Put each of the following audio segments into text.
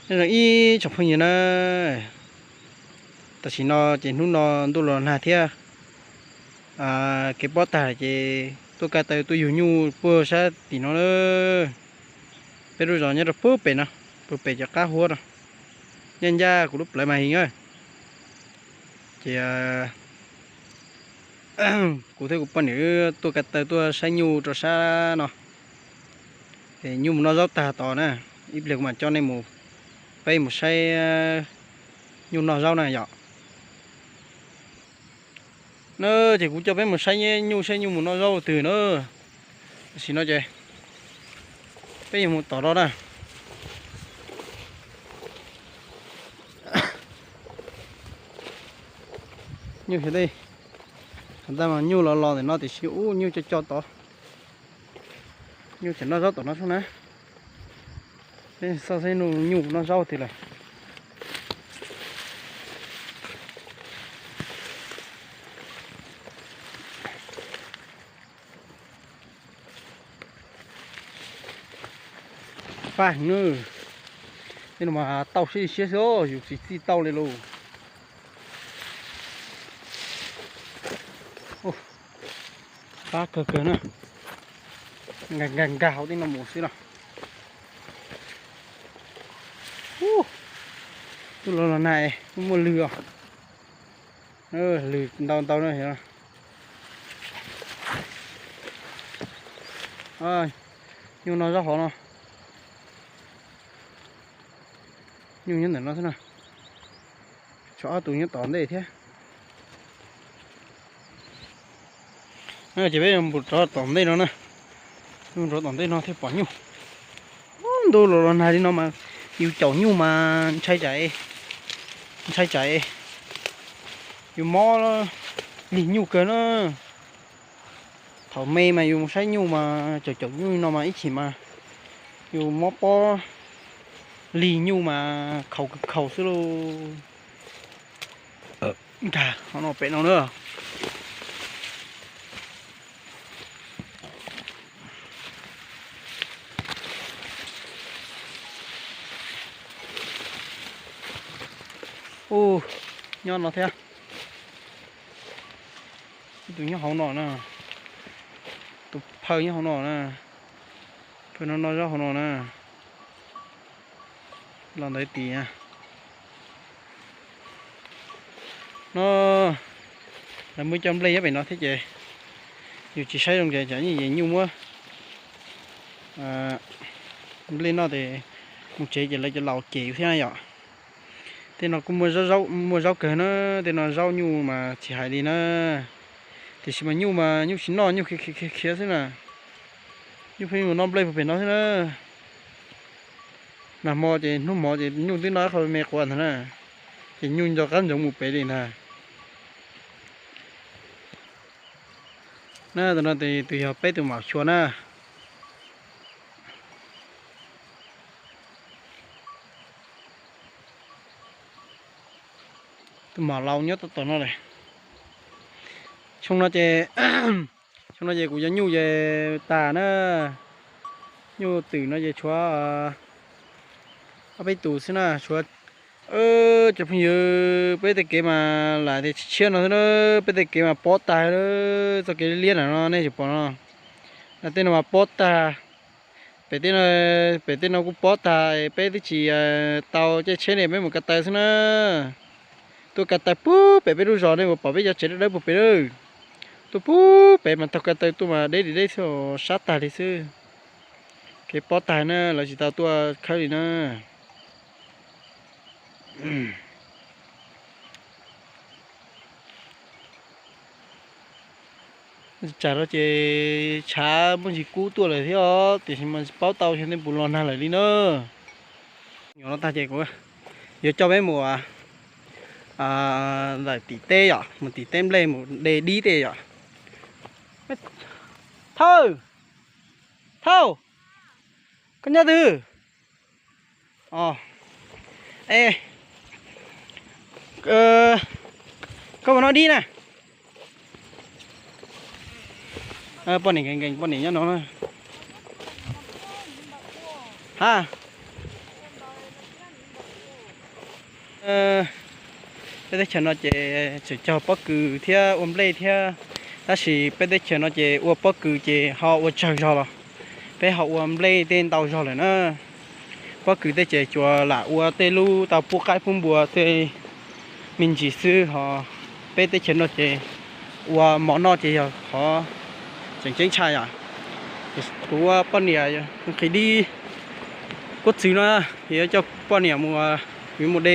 Nyob zoo ib tsoom phooj ywg na, tam sim no ces hnub no ntuj los nag thiab, kev pob tag ces tuaj ko taw tuaj yug nyuj puag sab tim no na. Peb lub zos nyob rau puag pem no, puag pem cov qab huab no, nyob ncaj kuv lub plawv mas heev na. Ces kuv thiab kuv poj niam wb tuaj ko taw tuaj saib nyuj rau sab no. Es nyuj mus noj zaub tag tod na, ib pliag kuv mam coj nej mus, peb mus saib nyuj noj zaub na yom. Na ces kuv coj peb mus saib nyuj, saib nyuj mus noj zaub twg na. Tam sim no ces peb yuav mus tom no na. Nyuj xyov tej, thaum ntej mas nyuj los los ntawm no tiam sis ub nyuj co co tod. Nyuj tseem noj zaub tom no sub na. Peb xauj saib nyuj noj zaub twg lawm. Fab heev na. Tej no mas tau siab siab xwb, yus tsis txij tau li lauj. Fab kawg kawg na. Nkag nkag nkag hauv tej no mus xwb los. Ub, twb los los nag, muaj lwg os. Lwg ntau ntau na. Nyuj noj zaub hov no. Nyuj nyob ntawm no xwb na. Tshuav ob tug nyob tom ntej thiab. Ces peb mus rov tom ntej no na. Mus rov tom ntej no thiaj pom nyuj. Ub, ntuj los los nag li no mas yus caum nyuj mas ntshai tsam, ntshai tsam yus mob lig nyuj kawg na. Thaum me mas yus mus saib nyuj mas caum caum nyuj no mas ib chim mas yus mob pob lig nyuj mas khaus khaus xwb lauj. Nkag hov no pem no na. Ub, nyob no thiab. Ib tug nyob hauv no na. Tus phawj nyob hauv no na. Phawj no noj zaub hauv no na. Los ntawd tim no, lawv muaj cov nplej nyob pem no thiab ces yus tsis saib zoo ces tsam nyuj muab nplej noj ces mus tsev ces lawv cov laus cem yus thiab na yom. Tej no kuj muaj zaub kawg na, tej no zaub nyuj mas tsis hais li na. Tiam sis mas nyuj mas nyuj tsis noj, nyuj khiav khiav xwb na. Nyuj pheej mus noj nplej puag pem no xwb na. Nag hmo ces hnub hmo ces nyuj twb noj ib qho me quav ntag na, ces nyuj nco qab ntsoov mus pem li ntag. Na, tus no tus yog peb tus maum xyuas na. Tus maum laus nyob tom no lawm. Xyoo no ces, xyoo no ces kuv cov nyuj ces tas na. Nyuj twm no ces tshuav ob peb tus xwb na, tshuav. Cov phooj ywg, peb tej kev mas lam tias tshiab tshiab no xwb na, peb tej kev mas pob tag, txoj kev liab liab na no nej tsis pom no. Tej no mas pob tag, pem tej no, pem tej no kuj pob tag, peb twb tsis tau caij tsheb ne, peb mus ko taw xwb na. Tuaj ko taw puag pem peb lub zos nej puas pom peb cov tsev dawb dawb puag pem lawm. Tuaj puag pem mas taug ko taw tuaj mas deb li deb xwb, sab tag li xwb. Kev pob tag na, lawv tsis tau tuaj khawb li na. Tsam no ces tshav muaj ntsis kub tuaj lawm thiab os, tiam sis mas tsis paub tau xyov tej puas los nag lawm li na. Nyuam no tag ces kuv yuav coj peb mus ntawm tim teb yom, mus tim teb nplej mus de dib tej yom. Thawj, Thauj, koj nyob twg? Es, koj mus noj dib na. Poj niam nkees nkees, poj niam nyob no na. Ha. Peb teb chaws no ces tseem cog pob kws thiab ua nplej thiab, tab sis peb teb chaws no ces ua pob kws ces ho ua tsawg zog los peb ho ua nplej tej ntau zog lawm na. Pob kws tej ces tsuas lam ua tej lub tau pub qaib pub npua tej me ntsis xwb, ho peb teb chaws no ces ua mov noj ces yog qhov tseem ceeb tshaj yom. Kuv ua poj niam nqhis dib kuj txwv no, yuav coj poj niam mus, yuav mus de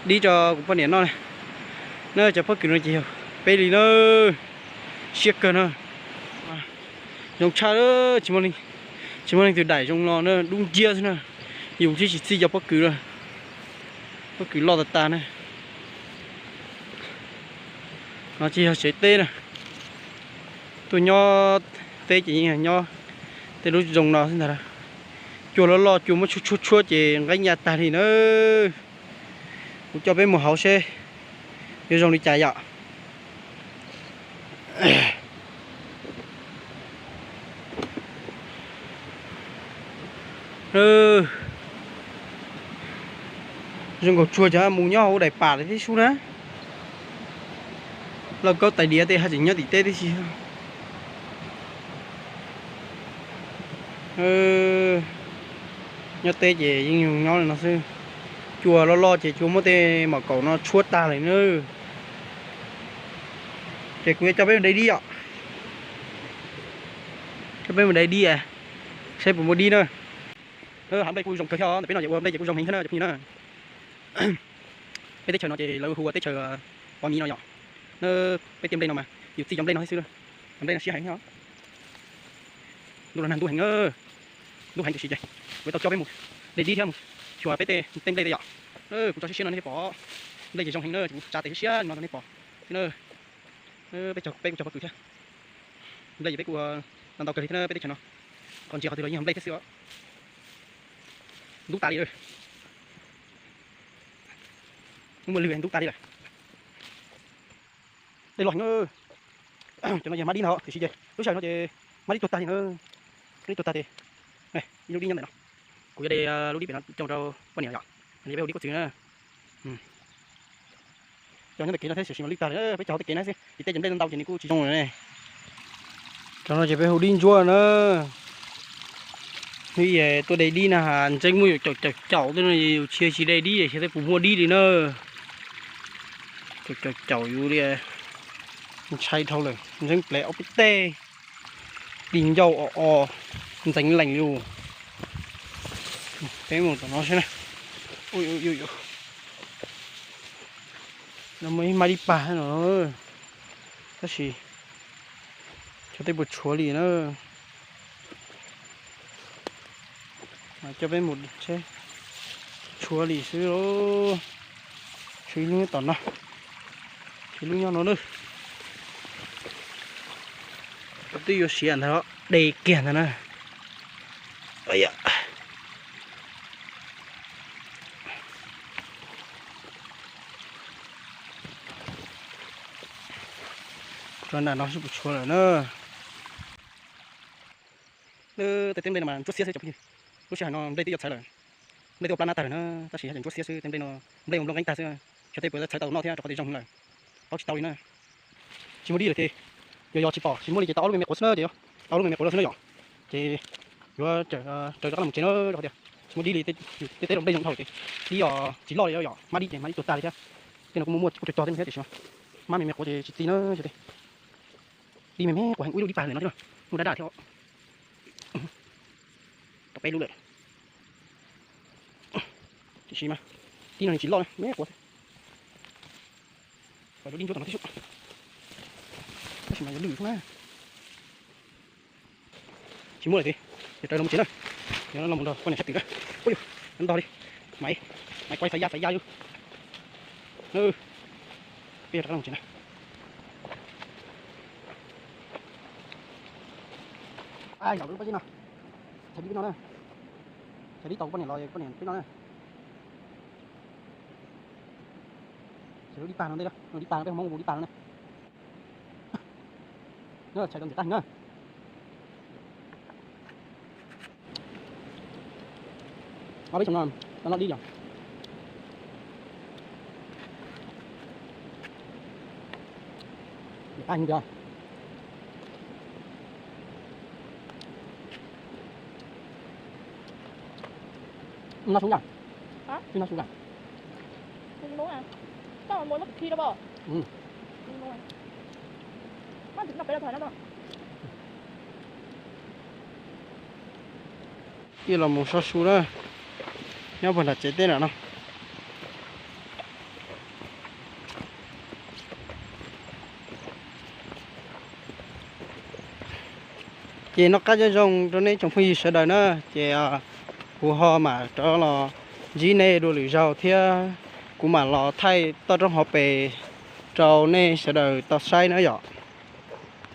dib rau kuv poj niam noj. Na cov pob kws no ces yog peb li na, siab kawg na. Zoo tshaj, tsis muaj leej twg daim zoo no na, dub nciab xwb na. Yus thiaj tsis txij cov pob kws na, pob kws loj tas tas na. No ces yog tsev teb na. Tuaj nyob teb ces yeej nyob tej lub zoo no xwb ntag. Cua loj loj, cua muab tshuab tshuab tshuab ces nqaij ncaj tag li na. Kuv coj peb mus hauv seb yuav zoo li cas yom. Zoo nkaus tsuag cov mus nyob hauv daim pam lawm thiab sub na. Lauj kaub tais diav tej haj tseem nyob tim teb tib si. Nyob teb ces yeej nyob li no xwb. Cua loj loj ces cua muab tej mom kaum no tshuab tag lawm na. Ces kuv yuav coj peb mus de dib os. Coj peb mus de dib, saib puas muaj dib na. Hav nplej kuj zoo kawg thiab, ntawm peb no ces ua nplej ces kuj zoo heev thiab na cov phooj ywg na. Peb teb chaws no ces lawv hu ua teb chaws pov miv no yom. Na, peb tiaj nplej no mas yus txij cov nplej no thiab xwb. Cov nplej no siab heev thiab. Ntuj los nag ntub heev, ntub heev tiam sis ces kuv tau coj peb mus de dib thiab mus xyuas peb tej tiaj nplej tej yom. Kuv tso siab siab no nej thiaj pom. Nplej ces zoo heev na, ces kuv tsa tes siab siab no rau nej pom thiab na. Peb, peb kuj cog pob kws thiab. Nplej ces peb kuj ua ntau kawg li thiab na peb teb chaws no. Qhov ntsia qhov twg los yeej yog nplej thiab xwb os. Ntub tas li lawm. Muaj lwg ntub tas li lawm. Dej loj heev. Cov no yog mab dib ntag tiam sis ces lub sij hawm no ces mab dib tuag tag li na. Mab dib tuag tag ces ib lub dib nyob ntawm no. Kuv yuav de lub dib pem no coj rau poj niam yom. Peb hu dib kuj txwv na. Cov nyob tej kev no thiab tiam sis mas lwj tag li, peb cog hauv tej kev no xwb, ces tej cov nplej ntau ces nws kuj tsis zoo lawm ne. Cov no ces peb hu dib ntsuab na. Hnub tuaj de dib na has ntxeeb muab yus caum caum caum tej no yus tsis tsis de dib xyov tej puas muaj dib li na. Caum caum caum yus li, ntshai dhau lawm, ntxeeb plev ob peb teg, di ncauj o o, ntxeev lees li. Peb mus tom no seb na. No muaj ib mab dib pag no, tab sis xyov tej puas tshuav li na. Mas coj peb mus seb tshuav li xwb lauj. Tshuav ib lub nyob tom no, tshuav ib lub nyob no na. Twb yuav siav ntag, de kiag ntag na. Rau nram no seb puas tshuav lawm na. Tej teb nplej no mas ntsuab xiab xwb cov phooj ywg. Lub sij hawm no nplej twb yuav txhawv lawm, nplej twb ua plab nab tag lawm na, tab sis haj tseem ntsuab xiab xwb, tej nplej no nplej ua nplooj nqeeb tag xwb, xyov tej puas txhawv tau noj thiab rau qhov twg zoo lawm, paub tsis tau li na. Tsis muaj dib lawm ces yog yog tsis pom, tsis muaj li ces tau ob lub me me quav xwb na ces, tau ob lub me me quav lawm xwb na yom. Ces yuav raws rov qab los tsev na, rau qhov tias tsis muaj dib li, tej teb los nplej zoo dhau ces dib os tsis loj li yom, mab dib ces mab dib tuag tag li thiab. Tej no kuj muaj muaj kuj cog cog thiab thiab tiam sis mas mab me me quav ces tsis txi na. Dib me me quav heev, ib lub dib pag lawm no thiab, muaj dab dab thiab. Tau peb lub lawm. Tiam sis mas dib no nws tsis loj, me quav xwb. Kom lub dib ntsuab tom no tib si, tab sis mas yuav lwj xwb na. Tsis muaj lawm ces yuav rov los mus tsev na. Yuav los mus nrog poj niam sab twm na. Ub yuj, ntog li. Maiv, maiv kuaib xaiv yaj xaiv yaj li. Peb yuav rov qab los mus tsev na. Zaum lub pob zeb no, txhais dib peb no na. Txhais dib tau poj niam los poj niam peb no na. Txhais lub dib pag no ntej, dib pag no peb Hmoob hu dib pag no na. Txhais tau ntxiv qab heev na. Ob peb xyoo no, no dib yom. Ai, nws tias, nó sung ngang. Hả? Chứ nó sung ngang. Sung đúng à? Chắc là muối mất khi đâu bò. Ừ. Sung đúng à? Nó chỉ nọc cái là thoải nó bò. Ib los mus so su na, nyob puag nram tsev teb nram no. Ces noj qab nyob zoo rau nej tsoom phooj ywg sawv daws na, ces kuv ho mam rov los ntsib nej dua lwm zaug thiab, kuv mam los thaij toj roob hauv pes rau nej sawv daws tau saib na yom.